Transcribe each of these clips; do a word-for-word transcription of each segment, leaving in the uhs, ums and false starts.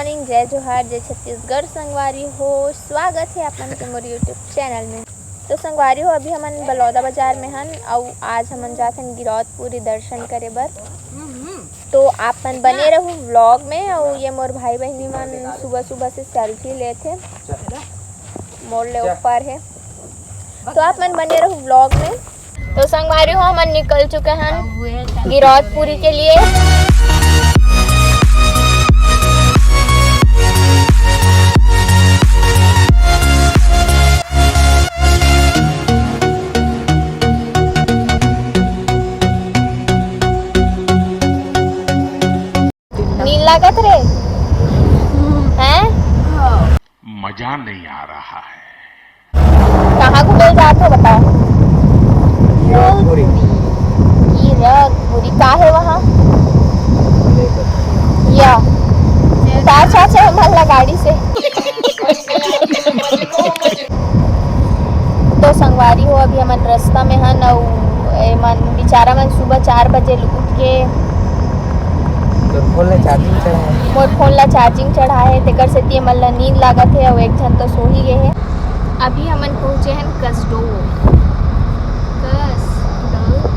Morning, जय जोहार, जय छत्तीसगढ़ संगवारी हो। स्वागत हे आप मन के मोर YouTube चैनल में। तो संगवारी हो, अभी हमन बलौदा बाजार में हन, अउ आज हमन जात हन गिरौदपुरी दर्शन करे बर। तो आप मन बने रहू व्लॉग में। अउ ये मोर भाई बहिनी मन सुबह सुबह से सेल्फी लेथे, मोर ले ऊपर हे। तो आप मन बने रहू व्लॉग में। तो संगवारी हो, हमन निकल चुके हन गिरौदपुरी के लिए। नींद लागत रे हैं? मजा नहीं आ रहा है। कहाँ घूमे जात हो बताओ? गिरौदपुरी। गिरौदपुरी का है वहाँ? या उतार चाचा हमन ला गाड़ी से। तो संगवारी हो, अभी हमन रास्ता में हन अउ एमन बिचारा मन सुबह चार बजे उठ के तोर फोन ला चार्जिंग चढ़ाए। मोर फोन ला चार्जिंग चढ़ाए हे, तेकर सेती एमन ला नींद लागत हे अउ एक झन तो सो ही गे हे। अभी हमन पहुंचे हन कसडोल। कसडोल।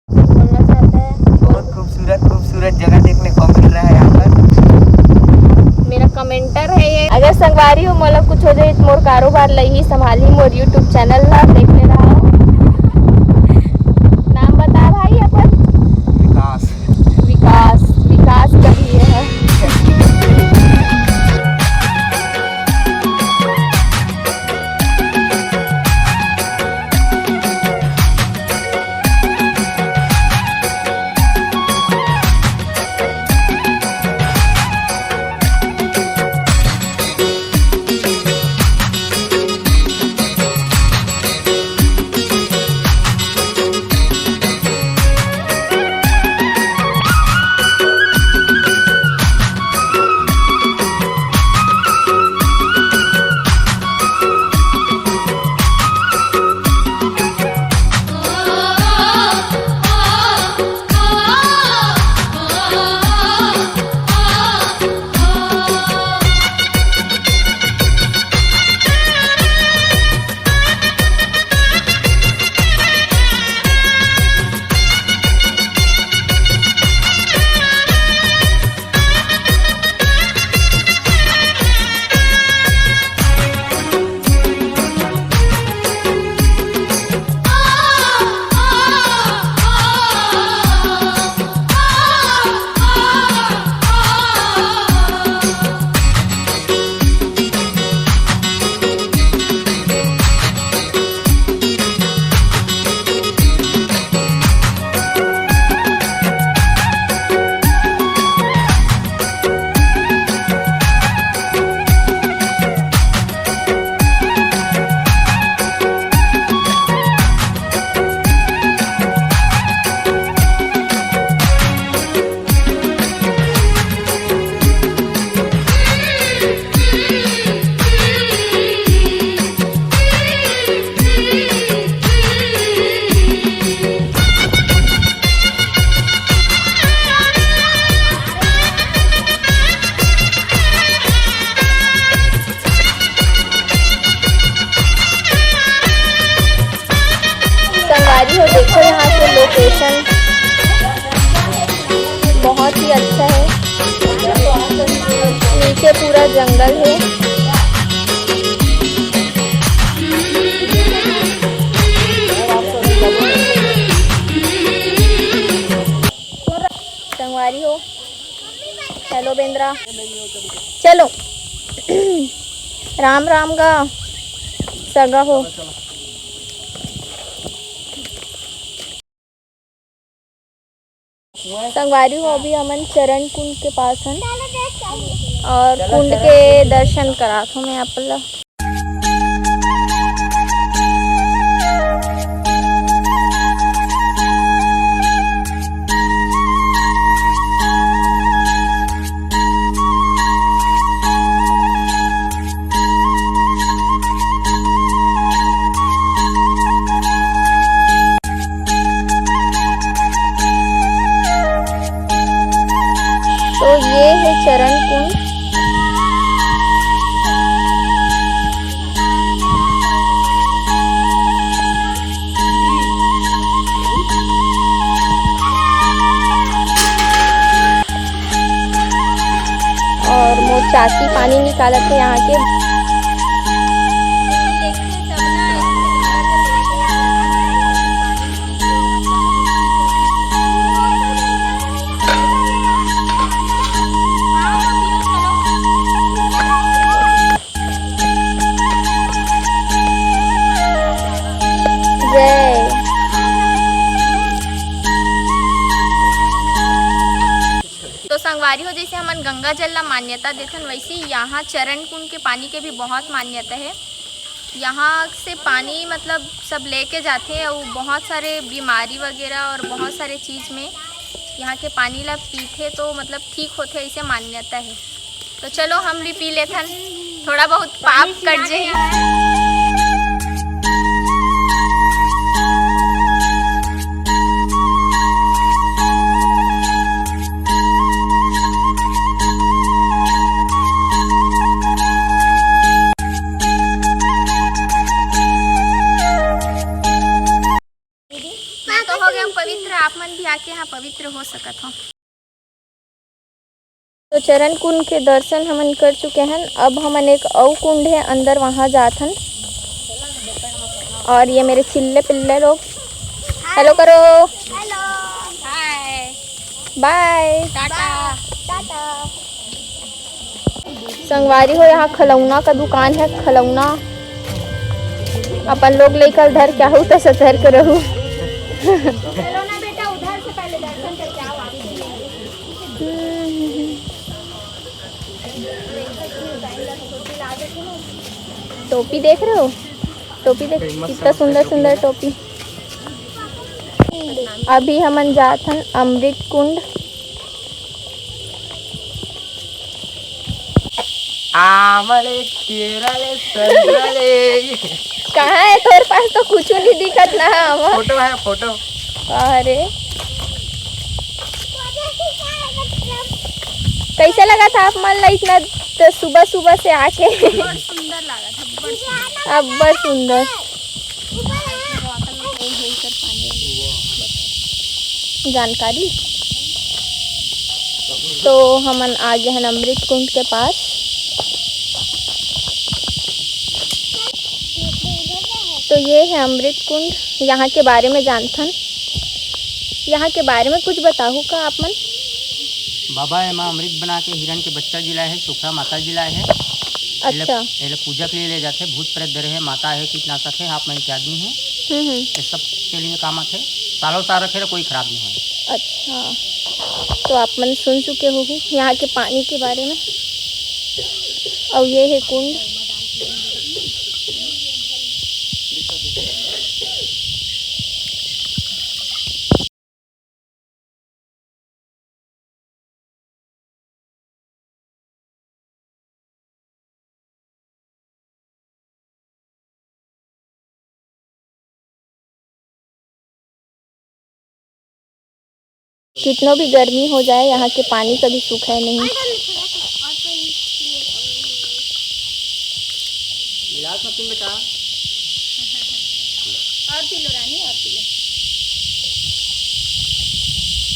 बोलना चाहता है। बहुत खूबसूरत, खूबसूरत जगह देखने को मिल रहा है यहाँ पर। मेरा कमेंटर है ये। अगर संगवारी हो, मोला कुछ हो जाए तो मोर कारोबार लही संभाली, मोर YouTube चैनल ला देख ले रहा हो। नाम बता भाई अपन। विकास। विकास, विकास करिए है। संगवारी हो, देखो यहाँ के लोकेशन बहुत ही अच्छा है। नीचे पूरा जंगल है। संगवारी हो, हेलो बेंद्रा, चलो। राम राम गा सगा हो। संगवारी हो, अभी हमन चरण कुंड के पास हन और कुंड के दर्शन करात हूँ मैं आप ला। काकी पानी निकालत हे यहाँ के। जय। तो संगवारी हो, जैसे हमन गंगा जल ला मान्यता देथन, वैसे ही यहाँ चरण कुंड के पानी के भी बहुत मान्यता है। यहाँ से पानी मतलब सब लेके जाथे और बहुत सारे बीमारी वगैरह और बहुत सारे चीज़ में यहाँ के पानी ला पीथे तो मतलब ठीक होथे, ऐसे मान्यता है। तो चलो हम भी पी लेथन, थोड़ा बहुत पाप कट जाही। मैं तो हो गया पवित्र, आप मन भी आके यहाँ पवित्र हो सकत हो। तो चरण कुंड के दर्शन हमन कर चुके हन। अब हमन एक अउ कुंड है अंदर, वहाँ जाथन। और ये मेरे चिल्ले पिल्ले लोग, हेलो करो। हेलो। बाय। बाय। टाटा। टाटा। संगवारी हो, यहाँ खिलौना का दुकान है, खिलौना। अपन लोग लेकर धर के आहू तो सतर्क रहू। चलो ना बेटा, उधर से पहले दर्शन करके आओ आप। टोपी देख रहे हो? टोपी देख, कितना सुंदर सुंदर टोपी। अभी हमन जात हन अमृत कुंड। आमले, केरले, संतरले। कहाँ है तोर पास तो कुछ नहीं दिखत ना हम। फोटो है, फोटो। अरे, कैसे लगा था आप मन ला इतना त-, सुबह सुबह से आके? बड़ सुंदर लगा था, बड़ सुंदर। अब्बड़ सुंदर। जानकारी। तो हमन आ गे हन अमृत कुंड के पास। तो ये है अमृत कुंड, यहाँ के बारे में जानथन। यहाँ के बारे में कुछ बताहू का आप मन? बाबा एमा अमृत बना के हिरण के बच्चा जिलाए है, सुखरा माता जिलाए है। अच्छा। एला, एला पूजा के लिए ले जाथे, भूत प्रेत डरे है, माता है, कीटनाशक है, हाफ मैन के आदमी है। हम्म, हम्म। ये सब के लिए काम आथे। सालों साल रखे रहे, कोई खराब नहीं होय। अच्छा, तो आप मन सुन चुके हो यहाँ के पानी के बारे में। और ये है कुंड। कितनो भी गर्मी हो जाए, यहाँ के पानी कभी सूखे नहीं। गिलास में पी बेटा। और पी लो रानी, और पी लो।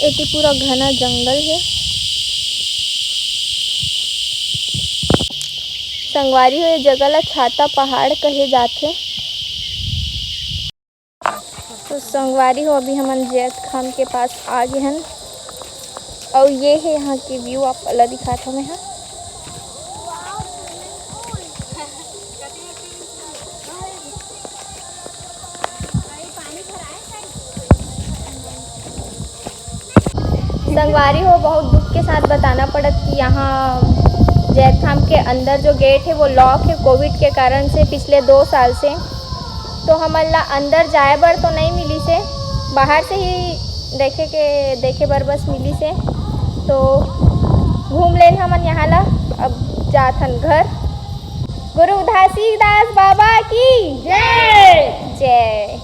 एती पूरा घना जंगल है। संगवारी हो, ये जगह ला छाता पहाड़ कहे जाथे। तो संगवारी हो, अभी हमन जैतखाम के पास आ गे हन, अउ ये है यहाँ के view, आप ला दिखात हूँ मैं हा। संगवारी हो, बहुत दुख के साथ बताना पड़त कि यहाँ जैतखाम के अंदर जो gate है वो lock है कोविड के कारण से पिछले दो साल से। तो हमन ला अंदर जाए बर तो नहीं मिली से, बाहर से ही देखे के, देखे बर बस मिली से। तो घूम लेन हमन यहाँ ला, अब जाथन घर। गुरु घासीदास बाबा की जय। जय।